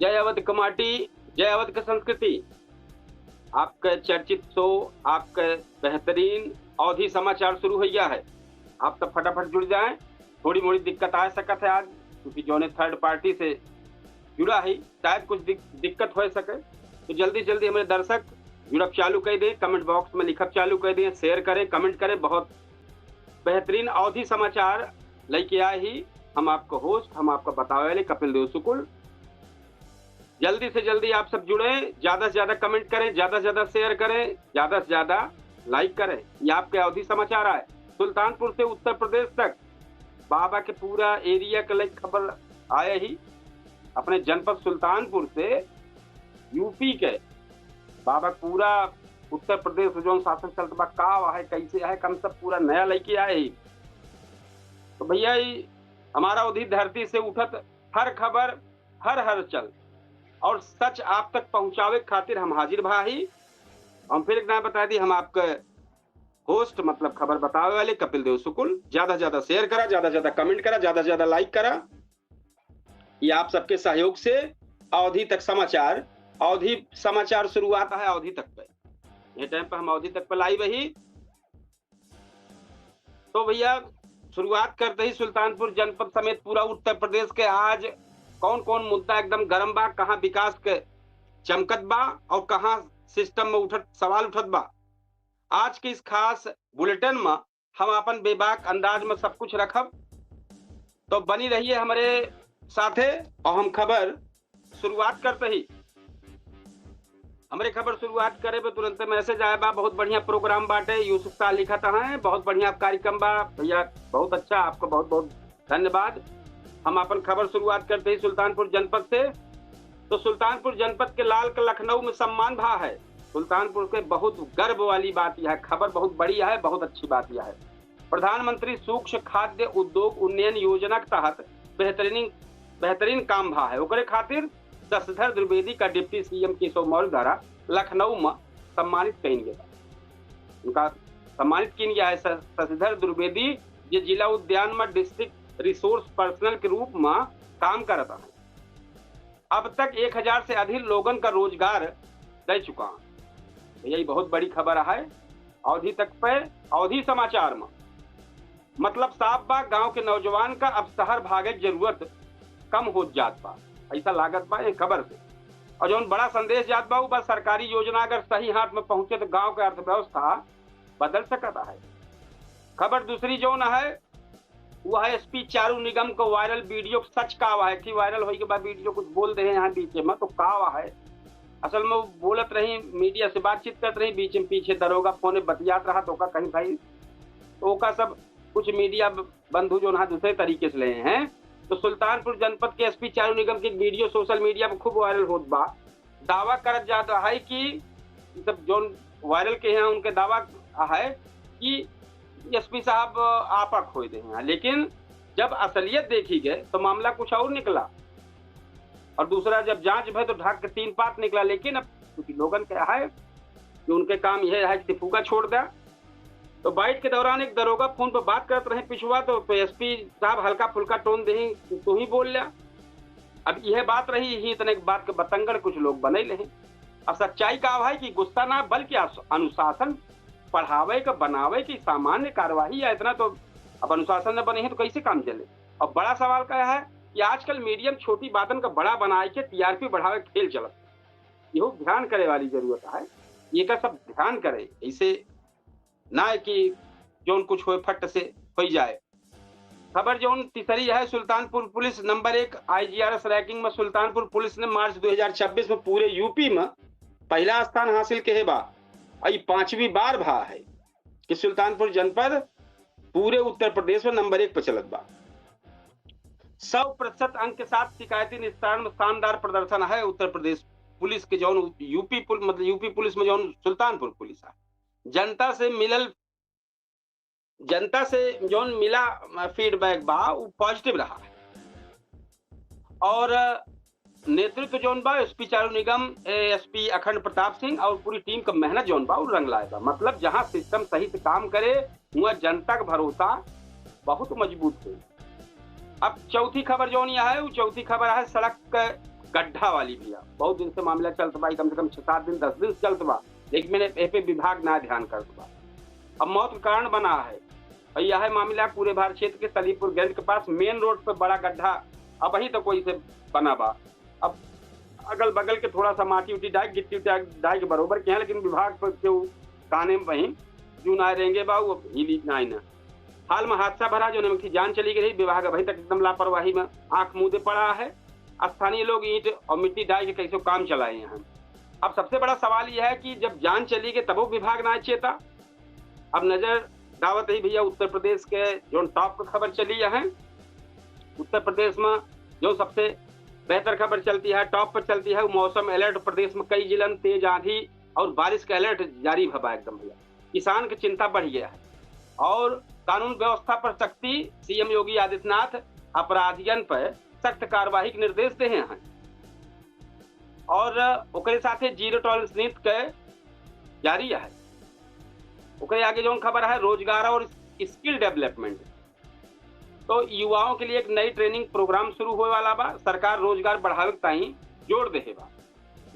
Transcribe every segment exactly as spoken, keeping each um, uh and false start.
जय अवध के माटी, जय अवध के संस्कृति। आपके चर्चित शो, आपके बेहतरीन अवधी समाचार शुरू हो गया है। आप सब फटाफट जुड़ जाएं। थोड़ी मोड़ी दिक्कत आ सकत है आज, क्योंकि जौने थर्ड पार्टी से जुड़ा है, शायद कुछ दिक-, दिक्कत हो सके। तो जल्दी से जल्दी हमारे दर्शक जुड़ब चालू कर दें, कमेंट बॉक्स में लिखब चालू कर दें, शेयर करें, कमेंट करें। बहुत बेहतरीन अवधी समाचार लेके आए ही हम आपको होस्ट, हम आपको बतावे वाले कपिल देव शुक्ल। जल्दी से जल्दी आप सब जुड़ें, ज्यादा से ज्यादा कमेंट करें, ज्यादा से ज्यादा शेयर करें, ज्यादा से ज्यादा लाइक करें। ये आपके अवधी समाचार आए सुल्तानपुर से उत्तर प्रदेश तक। बाबा के पूरा एरिया के लाइक खबर आए ही अपने जनपद सुल्तानपुर से, यूपी के। बाबा पूरा उत्तर प्रदेश में जौन शासन चलत बा, का है, कैसे है, हम सब पूरा नया लेके आए ही। तो भैया, ई हमारा अवधी धरती से उठत हर खबर, हर हलचल और सच आप तक पहुंचावे के खातिर हम हाजिर भा ही। हम फिर एक ना बता दी, हम आपके होस्ट, मतलब खबर बतावे वाले कपिल देव शुक्ल। ज्यादा से ज्यादा शेयर करा, ज्यादा से ज्यादा कमेंट करा, ज्यादा से ज्यादा लाइक करा। ये आप सबके सहयोग से अवधी तक समाचार, अवधी समाचार शुरुआत है अवधी तक पे। ये टाइम पे हम अवधी तक पे लाइव ही। तो भैया, शुरुआत करते ही सुल्तानपुर जनपद समेत पूरा उत्तर प्रदेश के आज कौन कौन मुद्दा एकदम गरम बा, कहाँ विकास के चमकत बा और कहाँ सिस्टम में उठत, सवाल उठत बा। आज के इस खास बुलेटिन में हम अपन बेबाक अंदाज में सब कुछ रखब। तो बनी रहिए हमरे साथे और हम खबर शुरुआत करते ही, हमरे खबर शुरुआत करे पे तुरंते मैसेज आए बा, बहुत बढ़िया प्रोग्राम बाटे, यूसुफ शाह लिखत हैं, बहुत बढ़िया कार्यक्रम बा भैया, बहुत अच्छा, आपको बहुत बहुत धन्यवाद। हम अपन खबर शुरुआत करते ही सुल्तानपुर जनपद से। तो सुल्तानपुर जनपद के लाल का लखनऊ में सम्मान भा है। सुल्तानपुर के बहुत गर्व वाली बात यह है, खबर बहुत बड़ी है, बहुत अच्छी बात यह है। प्रधानमंत्री सूक्ष्म खाद्य उद्योग उन्नयन योजना के तहत बेहतरीन, बेहतरीन काम भा है, ओकरे खातिर शशिधर द्विवेदी का डिप्टी सीएम केशव मौर्य द्वारा लखनऊ में सम्मानित कइल गया। उनका सम्मानित किन गया है श-, शशिधर द्विवेदी, जे जिला उद्यान में डिस्ट्रिक्ट रिसोर्स पर्सनल के रूप में काम करत हैं। अब तक एक हजार से अधिक लोगन का रोजगार दे चुका है। तो यही बहुत बड़ी खबर है अवधी तक पे, अवधी समाचार में। मतलब साफ बा, गांव के नौजवान का अब शहर भागे के जरूरत कम होत जात बा, ऐसा लागत बा ये खबर से। और जौन बड़ा संदेश जात बा, उ बा सरकारी योजना अगर सही हाथ में पहुंचे तो गांव के अर्थव्यवस्था बदल सकत है। खबर दूसरी जौन है, वो है एसपी चारू निगम को वायरल वीडियो। सच का हुआ है कि वायरल होई के बाद वीडियो कुछ बोल दे हैं यहाँ बीच में, तो का हुआ है? असल में वो बोलत रही, मीडिया से बातचीत करत रही, बीच में पीछे दरोगा फोन बतियात रहा, तो ओका कहीं भाई, तो ओका सब कुछ मीडिया ब-, बंधु जो ना दूसरे तरीके से ले हैं। तो सुल्तानपुर जनपद के एसपी चारू निगम की एक वीडियो सोशल मीडिया पर खूब वायरल होत बा। दावा करत जात रहा है कि मतलब जौन वायरल के हैं उनके दावा है कि एसपी साहब आपा खोए दे हैं, लेकिन जब असलियत देखी गए तो मामला कुछ और निकला। और दूसरा जब जांच भय तो ढाक के तीन पात निकला। लेकिन अब कुछ लोगन के है कि उनके काम यह है कि फूका छोड़ द्या। तो बाइट के दौरान एक दरोगा फोन पर बात करत रहे पिछुआ, तो, तो एसपी साहब हल्का फुल्का टोन दे, "तू ही बोल ल्या।" अब यह बात रही, यही इतने बात के बतंगड़ कुछ लोग बने ले हैं। अब सच्चाई का है कि गुस्सा ना, बल्कि अस-, अनुशासन पढ़ावे के, बनावे की सामान्य कार्यवाही या इतना तो अब अनुशासन न बने हैं तो कैसे काम चले? अब बड़ा सवाल का है कि आजकल मीडिया में छोटी बातन का बड़ा बनाए के टीआरपी बढ़ावे के खेल चलत, यहू ध्यान करे वाली जरूरत है। ये का सब ध्यान करे, ऐसे ना है कि जौन कुछ होए फट से हो जाए। खबर जौन तीसरी है, सुल्तानपुर पुलिस नंबर एक आईजीआरएस रैंकिंग में सुल्तानपुर पुलिस ने मार्च दो हज़ार छब्बीस में पूरे यूपी में पहला स्थान हासिल के बा। और ये पांचवी बार भा है कि सुल्तानपुर जनपद पूरे उत्तर प्रदेश में नंबर एक पर चलत बा। सौ प्रतिशत अंक के साथ शिकायती निस्तारण में शानदार प्रदर्शन है उत्तर प्रदेश पुलिस के, जौन यूपी पुल-, मतलब यूपी पुलिस में जौन सुल्तानपुर पुलिस है। जनता से मिलल, जनता से जौन मिला, अ, फीडबैक बा, उ पॉजिटिव रहा है। और, अ, नेतृत्व जौन बा, एसपी चारू निगम, एएसपी अखंड प्रताप सिंह और पूरी टीम का मेहनत जौन बा, उ रंग लाए बा। मतलब, जहां सिस्टम सही से काम करे, हुआ जनता का भरोसा बहुत मजबूत हो। अब चौथी खबर जौन यह है, वो चौथी खबर है सड़क के गड्ढा वाली भैया, बहुत दिन से मामला चलत बा, कम से कम छह सात दिन, दस दिन से चलत बा, लेकिन मैंने ए पे विभाग ना ध्यान करत बा। अब मौत का कारण बना है, और यह मामला कूरेभार क्षेत्र के सलीमपुर गंज के पास मेन रोड पे बड़ा गड्ढा अब वहीं तक कोई से बना बा। अब अगल बगल के थोड़ा सा माटी उटी डाइक, गिट्टी उटी डाइक बरोबर के हैं, लेकिन विभाग पर केहू काने में वहीं जून आए रहेंगे बा, वो हिली ना, ना। हाल में हादसा भरा जो उनकी जान चली गई, विभाग अभी तक एकदम लापरवाही में आंख मूंदे पड़ा है। स्थानीय लोग ईंट और मिट्टी डाल के कैसे काम चलाए हैं। अब सबसे बड़ा सवाल यह है कि जब जान चली गई तबो विभाग ना चेता। अब नजर डावत ही भैया उत्तर प्रदेश के जो टॉप पर खबर चली है, उत्तर प्रदेश में जो सबसे बेहतर खबर चलती है, टॉप पर चलती है, वो मौसम अलर्ट। प्रदेश में कई जिलन तेज आंधी और बारिश का अलर्ट जारी भवा एकदम भैया, किसान की चिंता बढ़ गया है। और कानून व्यवस्था पर सख्ती, सीएम योगी आदित्यनाथ अपराधियन पर सख्त कार्रवाई के निर्देश दे हैं। और ओकरे साथे जीरो टॉलरेंस नीति के जारी है। ओकरे आगे जौन खबर है रोजगार और स्किल डेवलपमेंट, तो युवाओं के लिए एक नई ट्रेनिंग प्रोग्राम शुरू होए वाला बा। सरकार रोजगार बढ़ावे के ताई जोर देहे बा।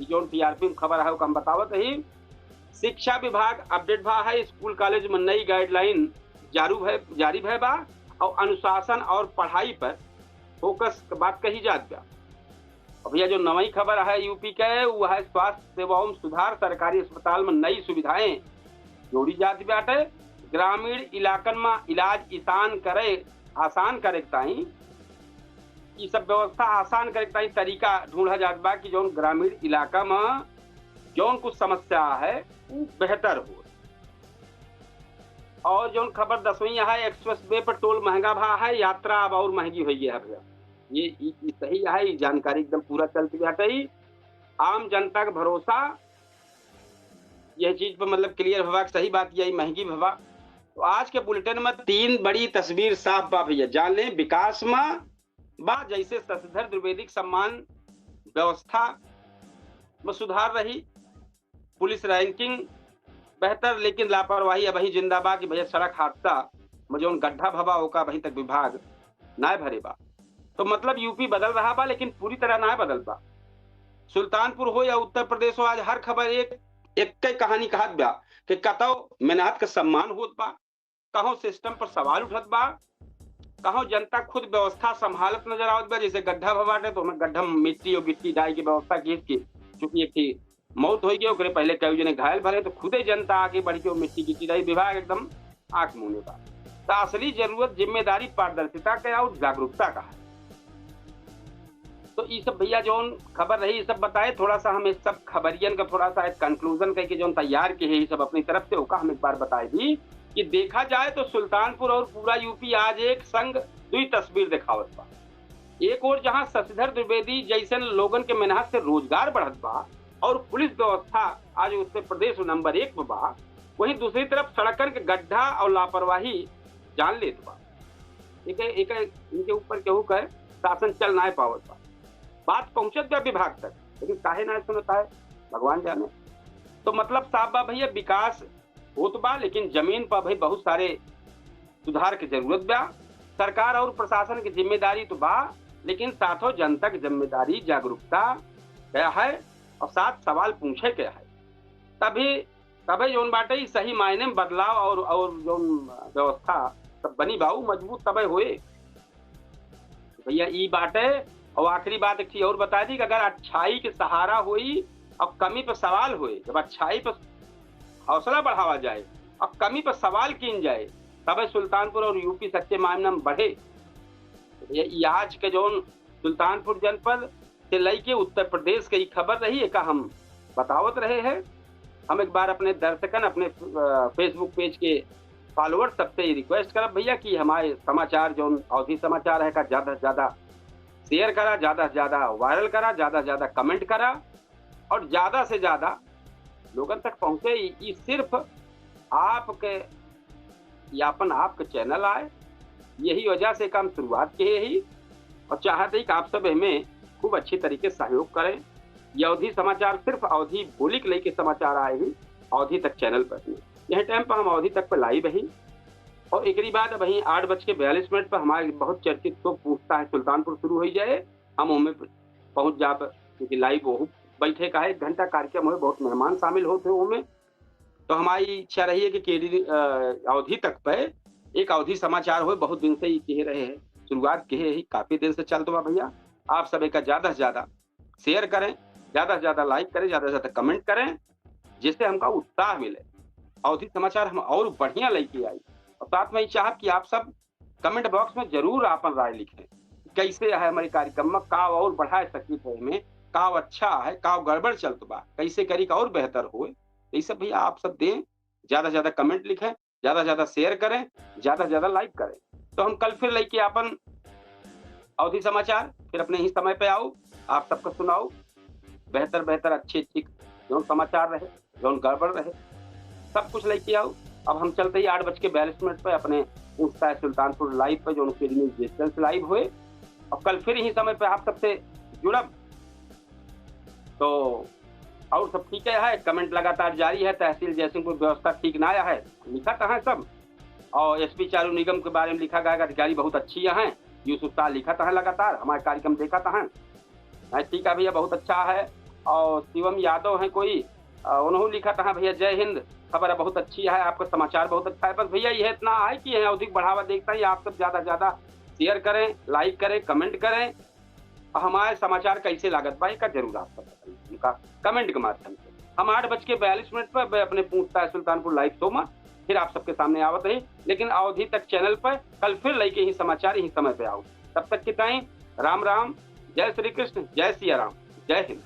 ई जौन टीआरपी में खबर है ओका हम बतावत ही। शिक्षा विभाग अपडेट भा है, स्कूल कॉलेज में नई गाइडलाइन जारू भय जारी भय बा और अनुशासन और पढ़ाई पर फोकस के बात कही जात बा। अब भैया जो नवई खबर है यूपी के, वो है स्वास्थ्य सेवाओं में सुधार, सरकारी अस्पताल में नई सुविधाएं जोड़ी जात बाटे, ग्रामीण इलाकन में इलाज आसान करे, आसान करे के ताई, ई सब व्यवस्था आसान करे के ताई तरीका ढूंढा जात बा कि जौन ग्रामीण इलाका में जौन कुछ समस्या है वो बेहतर हो। और जौन खबर दसवीं है, एक्सप्रेस वे पर टोल महंगा भा है, यात्रा अब और महंगी हो गई है भैया। ये ई, ई सही है, ये जानकारी एकदम पूरा चलत बाटे। आम जनता का भरोसा यह चीज पर मतलब क्लियर भवा, सही बात यही महंगी भवा। तो आज के बुलेटिन में तीन बड़ी तस्वीर साफ बा भैया, जान लें। विकास में बा, जैसे शशिधर द्विवेदी के सम्मान व्यवस्था में सुधार रही, पुलिस रैंकिंग बेहतर, लेकिन लापरवाही अबही जिंदा बा कि भैया सड़क हादसा में जौन गड्ढा भवा ओका अबही तक विभाग नाय भरे बा। तो मतलब यूपी बदल रहा बा, लेकिन पूरी तरह नाय बदल बा। सुल्तानपुर हो या उत्तर प्रदेश हो, आज हर खबर एक, एक कई कहानी कहत बा कि कतौ मेहनत के सम्मान होत बा, कहूँ सिस्टम पर सवाल उठत बा, कहूँ जनता खुद व्यवस्था संभालत नजर आवत बा। जैसे गड्ढा भवा बाटे तो ओमे गड्ढा में मिट्टी और गिट्टी डाल के व्यवस्था की थी, चूंकि एक थी मौत हो गई, ओकरे पहले कई जने घायल भले, तो खुदे जनता आगे बढ़ के वो मिट्टी गिट्टी डाली, विभाग एकदम आंख मूंदे बा। तो असली जरूरत जिम्मेदारी, पारदर्शिता का और जागरूकता का है। तो ई सब भैया जौन खबर रही, ई सब बताए, थोड़ा सा हम इस सब खबरियन का थोड़ा सा एक कंक्लूजन करके जौन तैयार किए हैं, ई सब अपनी तरफ से, ओका हम एक बार बताए दी कि देखा जाए तो सुल्तानपुर और पूरा यूपी आज एक संग दुई तस्वीर दिखावत बा। एक ओर जहां शशिधर द्विवेदी जैसन लोगन के मेहनत से रोजगार बढ़त बा और पुलिस व्यवस्था आज उत्तर प्रदेश में नंबर एक पे बा, वहीं दूसरी तरफ सड़कन के गड्ढा और लापरवाही जान लेत बा। एक, एक, इनके ऊपर केहू के शासन चल नाय पावत बा। बात पहुंचत बा विभाग तक, लेकिन काहे नाय सुनत है, भगवान जाने। तो मतलब साफ बा भैया, विकास होत बा, लेकिन जमीन पर भाई बहुत सारे सुधार के जरूरत बा। सरकार और प्रशासन की जिम्मेदारी तो बा, लेकिन साथो जनता की जिम्मेदारी, जागरूकता क्या है और साथ सवाल पूछे के है। तभी, तबे जौन बाटे ई सही मायने में बदलाव और, और जौन व्यवस्था सब बनी बा, उ मजबूत तबे होए। तो भैया ई बाटे। और आखिरी बात एक चीज और बता दी कि अगर अच्छाई के सहारा होई और कमी पर सवाल होए, जब अच्छाई पर हौसला बढ़ावा जाए और कमी पर सवाल कीन जाए, तबे सुल्तानपुर और यूपी सच्चे मायने में बढ़े। तो भैया ई आज के जौन सुल्तानपुर जनपद से लइके उत्तर प्रदेश के ई खबर रही, एका हम बतावत रहे हैं। हम एक बार अपने दर्शकन, अपने, अ, Facebook पेज के फॉलोअर सबसे ई रिक्वेस्ट करब भैया कि हमारे समाचार जौन अवधी समाचार है का ज्यादा से ज्यादा शेयर करा, ज्यादा से ज्यादा वायरल करा, ज्यादा से ज्यादा कमेंट करा और ज्यादा से ज्यादा लोगन तक पहुंचे। ई, ई सिर्फ आपके, ई आपन आपके चैनल आए, यही वजह से काम शुरुआत किए ही और चाहत ही कि आप सब हमें खूब अच्छी तरीके से सहयोग करें। ये अवधी समाचार सिर्फ अवधी बोली के लेके समाचार आए ही अवधी तक चैनल पर। यह टाइम पर हम अवधी तक पे लाइव ही और एकरी बाद अब वहीं आठ बज के बयालीस मिनट पर हमारे बहुत चर्चित शो पूछता है सुल्तानपुर शुरू हो जाए, हम उनमें पहुंच जाब क्योंकि लाइव वहू बैठे का है, एक घंटा कार्यक्रम होए, बहुत मेहमान शामिल होत हैं ओमे। तो हमारी इच्छा रही है कि केडी अवधी तक पे एक अवधी समाचार होए, बहुत दिन से ये कह रहे हैं, शुरुआत कहे ही काफी दिन से चलत बा भैया। आप सब एका ज्यादा से ज्यादा शेयर करें, ज्यादा से ज्यादा लाइक करें, ज्यादा से ज्यादा कमेंट करें, जिससे हमका उत्साह मिले, अवधी समाचार हम और बढ़िया लेके आई। और साथ में ही चाहब कि आप सब कमेंट बॉक्स में जरूर आपन राय लिखें, कैसे है हमारे कार्यक्रम में, का और बढ़ाए सकित है, हमें का अच्छा है, का गड़बड़ चलत बा, कैसे करी का और बेहतर होए। ये सब भी आप सब दें, ज्यादा से ज्यादा कमेंट लिखें, ज्यादा से ज्यादा शेयर करें, ज्यादा से ज्यादा लाइक करें। तो हम कल फिर लेके आपन अवधी समाचार फिर अपने ही समय पे आओ, आप सबको सुनाओ बेहतर बेहतर अच्छी अच्छी जौन समाचार रहे, जौन गड़बड़ रहे, सब कुछ लेके आओ। अब हम चलते ही आठ बज के बयालीस मिनट पे अपने इंस्टा सुल्तानपुर लाइव पे, जौन के न्यूज डिजिटल से लाइव होए। अब कल फिर यही समय पे आप सबसे जुड़ब। तो और सब ठीक है, कमेंट लगातार जारी है। तहसील जयसिंहपुर व्यवस्था ठीक ना है, लिखत हैं सब। और एसपी चारू निगम के बारे में लिखा गया कि अधिकारी बहुत अच्छी हैं, यूसुफ शाह लिखत हैं लगातार, हमारे कार्यक्रम देखत हैं। हाँ, ठीक है भैया, बहुत अच्छा है। और शिवम यादव हैं कोई, अ, उन्होंने लिखत हैं, भैया जय हिंद, खबर बहुत अच्छी है, आपका समाचार बहुत अच्छा है। बस भैया यह इतना है कि यह अवधी को बढ़ावा देखता है, आप सब ज्यादा से ज्यादा शेयर करें, लाइक करें, कमेंट करें। और हमारे समाचार कैसे लागत बा, एका जरूर आप सब बताइए उनका कमेंट के माध्यम से। हम आठ बज के बयालीस मिनट पर अपने पूछता है सुल्तानपुर लाइव शो में फिर आप सबके सामने आवत रही, लेकिन अवधी तक चैनल पर कल फिर लेके ही समाचार यही समय पे आओ। तब तक के ताई राम राम, जय श्री कृष्ण, जय सिया राम, जय हिंद।